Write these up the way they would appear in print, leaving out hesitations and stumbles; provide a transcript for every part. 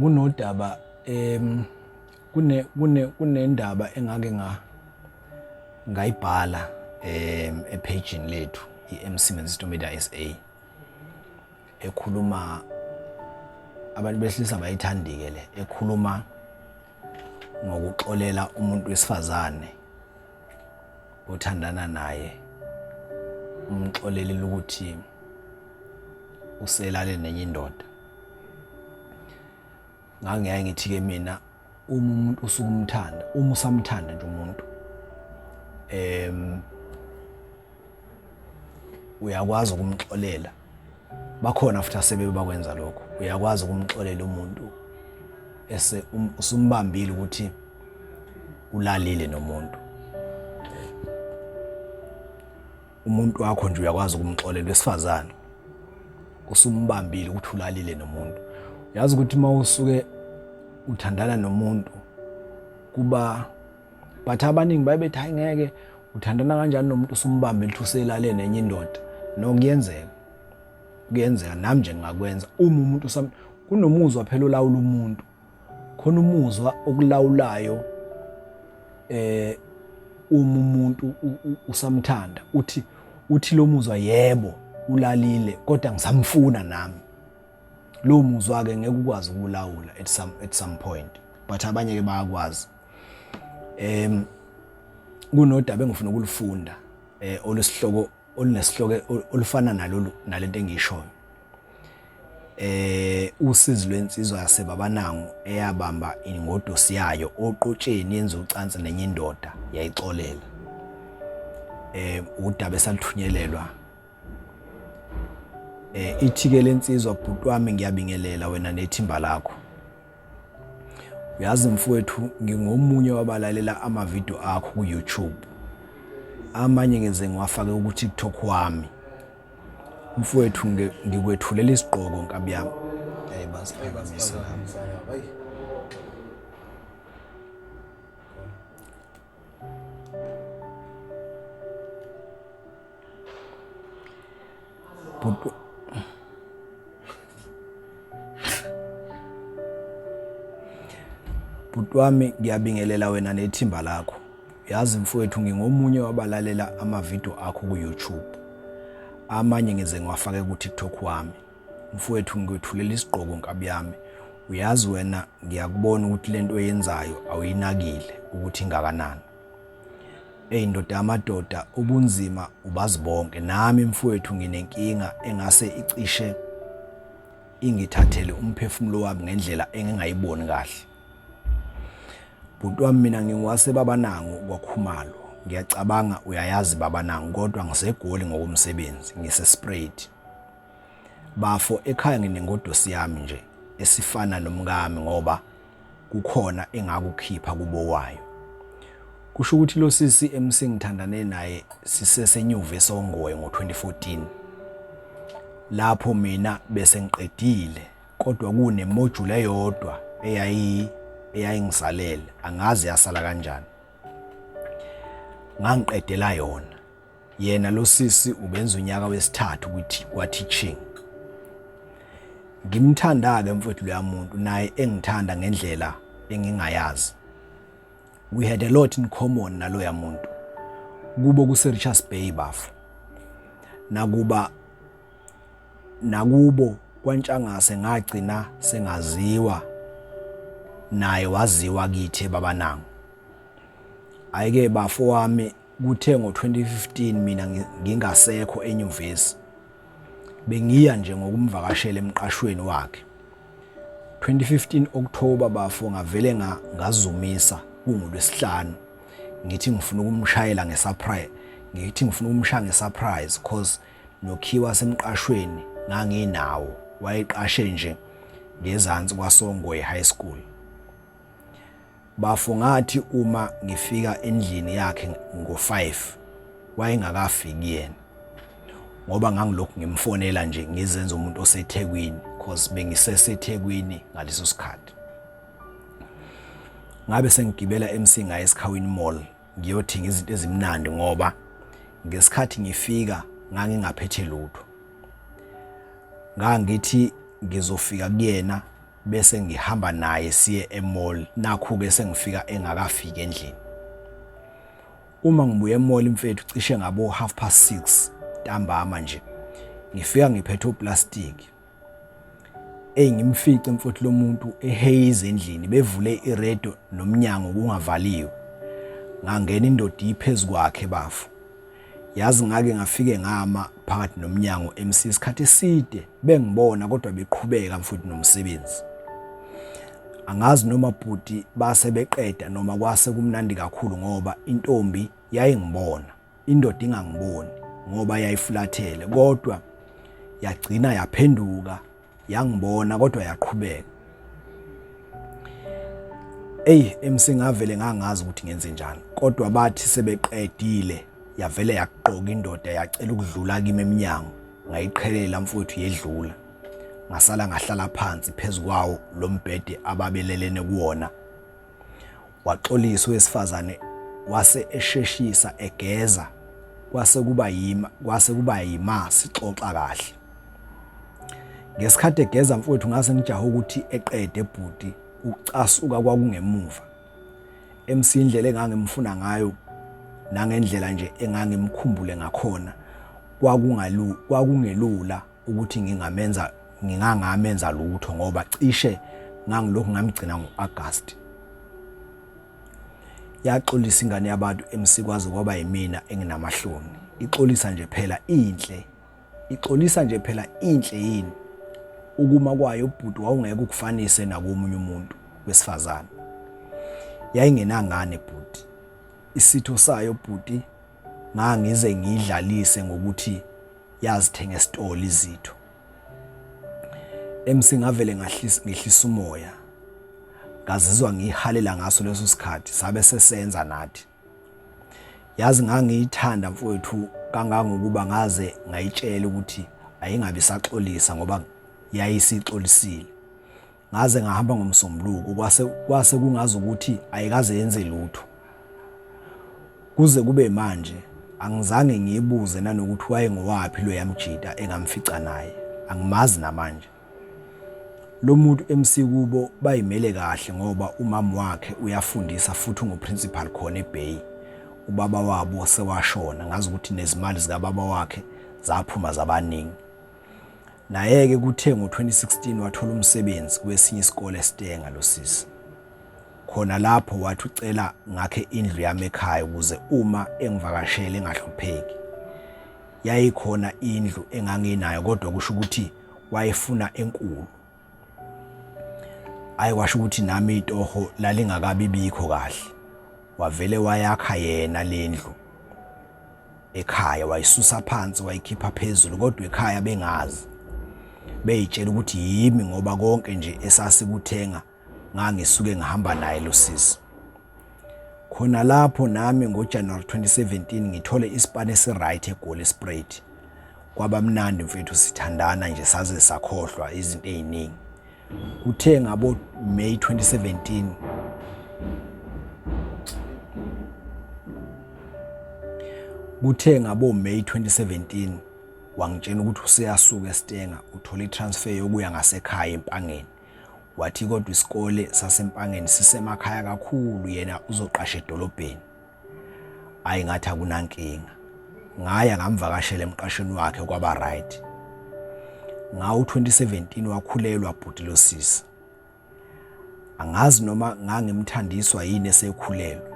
Kunodaba kune kune kunendaba engake nga ngayibhala ephejini lethu i-MC Menzisto Media SA ekhuluma abantu besilisa bayithandi-ke le ekhuluma ngokuxolela umuntu wesifazane othandana naye umxolelile ukuthi uselale nenye indoda. Ngangiyaye ngithi-ke mina uma umuntu usuke umthanda, uma usamthanda nje umuntu uyakwazi ukumxolela. Bakhona futhi asebebe bakwenza lokho, uyakwazi ukumxolela umuntu ese usumbambile ukuthi ulalile nomuntu. Umuntu wakho nje uyakwazi ukumxolela wesifazane usumbambile ukuthi ulalile nomuntu. Uyazi ukuthi uma usuke uthandana nomuntu kuba but abaningi baye bethi hayi ngeke uthandana kanjani nomuntu usumbambile ukuthi uselale nenye indoda. No, kuyenzeka, kuyenzeka nami nje ngingakwenza. Uma umuntu kunomuzwa phela olawula umuntu, khona umuzwa okulawulayo uma umuntu usamthanda, uthi lo muzwa yebo ulalile kodwa ngisamfuna nami. Lo muzwa ke ngeke ukwazi ukulawula at some point, but abanye ke bayakwazi. Kunodaba engifuna ukulufunda olusihloko olunesihloko olufana nalolu nalento engiyishoyo. Usizi lwensizwa yaseBabanango eyabamba ingodusi yayo oqotsheni yenza ucansi nenye indoda yayixolela. Udaba esalithunyelelwa ithi-ke lensizwa, bhuti wami ngiyabingelela wena nethimba lakho. Uyazi mfowethu, ngingomunye wabalalela amavidiyo akho ku-YouTube, amanye ngize ngiwafake ku-TikTok wami. Mfowethu ngikwethulela isigqoko nkabi yami. Hey, basiphakamisa. Bhuti Bhuti wami ngiyabingelela wena nethimba lakho. Yazi mfowethu, ngingomunye wabalalela amavidiyo akho ku-YouTube, amanye ngize ngiwafake ku-TikTok wami. Mfowethu ngikwethulela isigqoko nkabi yami. Uyazi wena ngiyakubona ukuthi lento oyenzayo awuyinakile ukuthi ingakanani. Eyi ndoda yamadoda, ubunzima ubazi bonke. Nami mfowethu nginenkinga engase icishe ingithathele umphefumulo wami ngendlela engingayiboni kahle. Bhuti wami mina ngingowaseBabanango kwaKhumalo. Ngiyacabanga uyayazi Babanango, kodwa ngiseGoli ngokomsebenzi, ngiseSprayed. Bafo ekhaya nginengodusi yami nje esifana nomkami ngoba kukhona engakukhipha kubo wayo. Kusho ukuthi lo sisi MC ngithandane naye sisesenyuvesi oNgoye ngo-2014. Lapho mina bese ngiqedile kodwa kune module eyodwa eyayingisalele, angazi yasala kanjani. Ngangiqedela yona. Yena lo sisi ubenza unyaka wesithathu kwa-teaching. Ngimthanda-ke mfowethu loya muntu, naye engithanda ngendlela engingayazi. We had a lot in common naloya muntu. Kubo kuse-Richards Bay bafo. Nakuba nakubo kwaNtshangase ngagcina sengaziwa, naye waziwa kithi eBabanango. Hhayi-ke bafo wami, kuthe ngo-2015 mina ngingasekho enyuvesi, bengiya nje ngokumvakashela emqashweni wakhe. 2015 October bafo ngavele ngazumisa kunguLwesihlanu, ngithi ngifuna ukumshayela ngesurprise, ngithi ngifuna ukumshaya ngesurprise cause nokhiwa semqashweni nganginawo, wayeqashe nje ngezansi kwaSongwe High School. Bafo ngathi uma ngifika endlini yakhe ngo-5 wayengakafiki yena, ngoba ngangilokhu ngimfonela nje ngizenza umuntu oseThekwini cause bengiseseThekwini ngaleso sikhathi. Ngabe sengigibela eMsinga eSikhawini Mall ngiyothenga izinto ezimnandi ngoba ngesikhathi ngifika ngangingaphethe lutho. Ngangithi ngizofika kuyena Bese ngihamba naye siye e-mall, nakhu-ke sengifika engakafiki endlini. Uma ngibuya e-mall mfethu cishe ngabo 6:30 ntambama nje, ngifika ngiphethe uplastiki. Eyi ngimfice mfowethu lo muntu eheyiza endlini bevule iredo nomnyango kungavaliwe. Ngangena indoda iphezu kwakhe bafo. Yazi ngake ngafike ngama phakathi nomnyango MC isikhathi eside bengibona kodwa beqhubeka mfowethu nomsebenzi. Angazi noma bhuti base beqeda noma kwase kumnandi kakhulu ngoba intombi yayingibona, indoda ingangiboni ngoba yayifulathele kodwa yagcina yaphenduka yangibona kodwa yaqhubeka. Eyi MC ngavele ngangazi ukuthi ngenze njani kodwa bathi sebeqedile yavele yaqoka indoda yacela ukudlula kimi emnyango ngayiqhelela mfowethu yedlula ngasala ngahlala phansi phezu kwawo lo mbhede ababelelene kuwona. Waxolisa owesifazane wase esheshisa egeza kwase kuba yima kwase kuba yima sixoxa kahle. Ngesikhathi egeza mfowethu ngase ngijaha ukuthi eqede bhuti ukucasuka kwakungemuva. MC indlela engangimfuna ngayo nangendlela nje engangimkhumbule ngakhona kwakungalu kwakungelula ukuthi ngingamenza ngingangamenza lutho ngoba cishe ngangilokhu ngamgcina ngo-August. Yaxolisa ingane yabantu MC kwaze kwaba yimina enginamahloni. Ixolisa nje phela inhle. Ixolisa nje phela inhle yini? Ukuma kwayo ubhuti wawungeke ukufanise nakomunye umuntu wesifazane. Yayingenangane bhuti. Isitho sayo bhuti ngangize ngiyidlalise ngokuthi yazithenga esitolo izitho. MC ngavele ngahlisa ngehlisa umoya. Ngazizwa ngihalela ngaso leso sikhathi sabe sesenza nathi. Yazi ngangiyithanda mfowethu kangangokuba ngaze ngayitshela ukuthi ayingabe isaxolisa ngoba yayisixolisile. Ngaze ngahamba ngoMsombuluko kwase kwase kungazi ukuthi ayikaze yenze lutho. Kuze kube manje angizange ngiyibuze nanokuthi wayengowaphi lo yamjita engamfica naye. Angimazi namanje. Lo muntu MC kubo bayimele kahle ngoba umama wakhe uyafundisa futhi unguprincipal khona eBay. Ubaba wabo sewashona ngazi ukuthi nezimali zikababa wakhe zaphuma zabaningi. Naye-ke kuthe ngo-2016 wathola umsebenzi kwesinye isikole eStenga lo sisi. Khona lapho wathi ucela ngakhe indlu yami ekhaya ukuze uma engivakashele engahlupheki. Yayikhona indlu enganginayo kodwa kusho ukuthi wayefuna enkulu. Ayi kwasho ukuthi nami itoho lalingakabi bikho kahle. Wavele wayakha yena lendlu ekhaya wayisusa phansi wayikhipha phezulu kodwa ekhaya bengazi. Beyitshela ukuthi yimi ngoba konke nje esasikuthenga ngangisuke ngihamba naye lo sisi. Khona lapho nami ngoJanuary 2017 ngithole isipani esiright eGoli Spruit. Kwaba mnandi mfethu sithandana nje saze sakhohlwa izinto eziningi. Kuthe ngabo May 2017 Kuthe ngabo May 2017 wangitshela ukuthi useyasuka eStenga uthola itransfer yokuya ngasekhaya eMpangeni. Wathi kodwa isikole saseMpangeni sisemakhaya kakhulu yena uzoqasha edolobheni. Ayi ngathi akunankinga. Ngaya ngamvakashela emqashweni wakhe kwaba right. Ngawo 2017 wakhulelwa bhuti lo sisi. Angazi noma ngangimthandiswa yini esekhulelwe.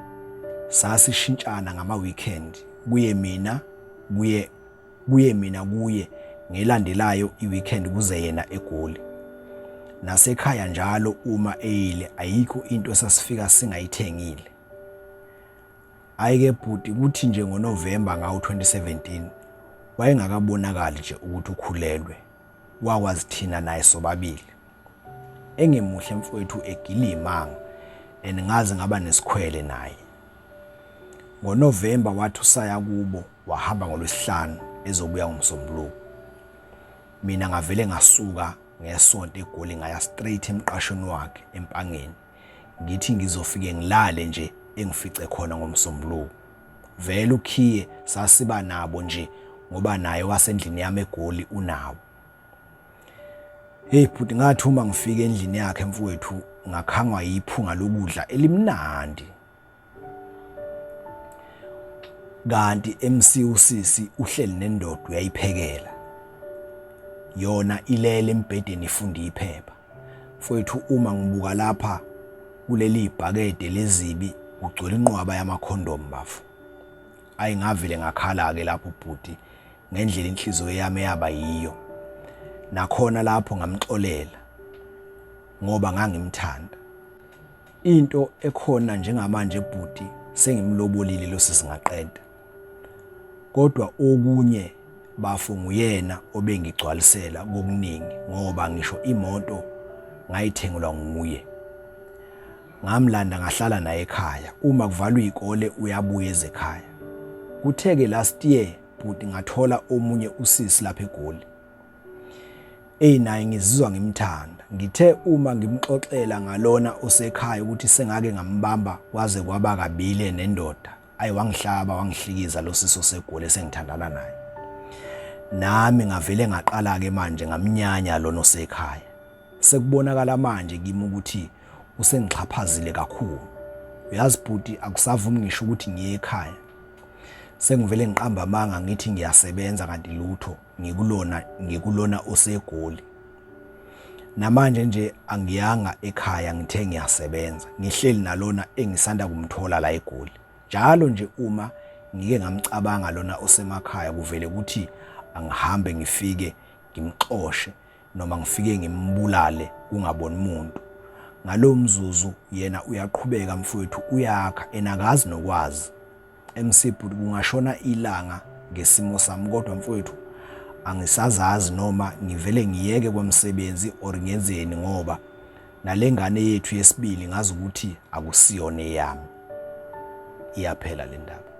Sasishintshana ngama weekend kuye mina kuye kuye mina kuye ngelandelayo i-weekend kuze yena eGoli. Nasekhaya njalo uma eyile ayikho into esasifika singayithengile. Ayike bhuti kuthi nje ngoNovember ngawo-2017 wayengakabonakali nje ukuthi ukhulelwe. Wakwazi thina naye sobabili. Engemuhle mfowethu egila imanga and ngaze ngaba nesikhwele naye. NgoNovember wathi usaya kubo wahamba ngoLwesihlanu ezobuya ngoMsombuluko. Mina ngavele ngasuka ngeSonto eGoli ngaya straight emqashweni wakhe eMpangeni. Ngithi ngizofike ngilale nje engifice khona ngoMsombuluko. Vele ukhiye sasiba nabo nje ngoba naye wasendlini yami eGoli unawo. Hey bhuti ngathi uma ngifika endlini yakhe mfowethu ngakhangwa yiphunga lokudla elimnandi. Kanti MC usisi uhleli nendoda uyayiphekela. Yona ilele embhedeni ifunda iphepha. Mfowethu uma ngibuka lapha kuleli bhakede lezibi kugcwele inqwaba yamakhondomu bafo. Ayi ngavele ngakhala-ke lapho bhuti ngendlela inhliziyo yami eyaba yiyo. Nakhona lapho ngamxolela ngoba ngangimthanda. Into ekhona njengamanje bhuti sengimlobolile lo sisi ngaqeda. Kodwa okunye bafo nguyena obengigcwalisela kokuningi ngoba ngisho imoto ngayithengelwa nguye. Ngamlanda ngahlala naye ekhaya. Uma kuvalwa izikole uyabuya eze ekhaya. Kuthe-ke last year bhuti ngathola omunye usisi lapha eGoli. Eyi naye ngizizwa ngimthanda. Ngithe uma ngimxoxela ngalona osekhaya ukuthi sengake ngambamba kwaze kwaba kabile nendoda. Ayi wangihlaba wangihlikiza lo sisi oseGoli esengithandana naye. Nami ngavele ngaqala-ke manje ngamnyanya lona osekhaya. Sekubonakala manje kimi ukuthi usengixhaphazile kakhulu. Uyazi bhuti akusavumi ngisho ukuthi ngiye ekhaya. Sengivele ngiqamba amanga ngithi ngiyasebenza kanti lutho ngikulona ngikulona oseGoli. Namanje nje angiyanga ekhaya ngithe ngiyasebenza ngihleli nalona engisanda kumthola la eGoli. Njalo nje uma ngike ngamcabanga lona osemakhaya kuvele kuthi angihambe ngifike ngimxoshe noma ngifike ngimbulale kungaboni muntu. Ngalowo mzuzu yena uyaqhubeka mfowethu uyakha enakazi nokwazi. MC bhuti kungashona ilanga ngesimo sami kodwa mfowethu angisazazi noma ngivele ngiyeke kwamsebenzi or ngenzeni ngoba nalengane yethu yesibili ngazi ukuthi akusiyona eyami. Iyaphela le ndaba.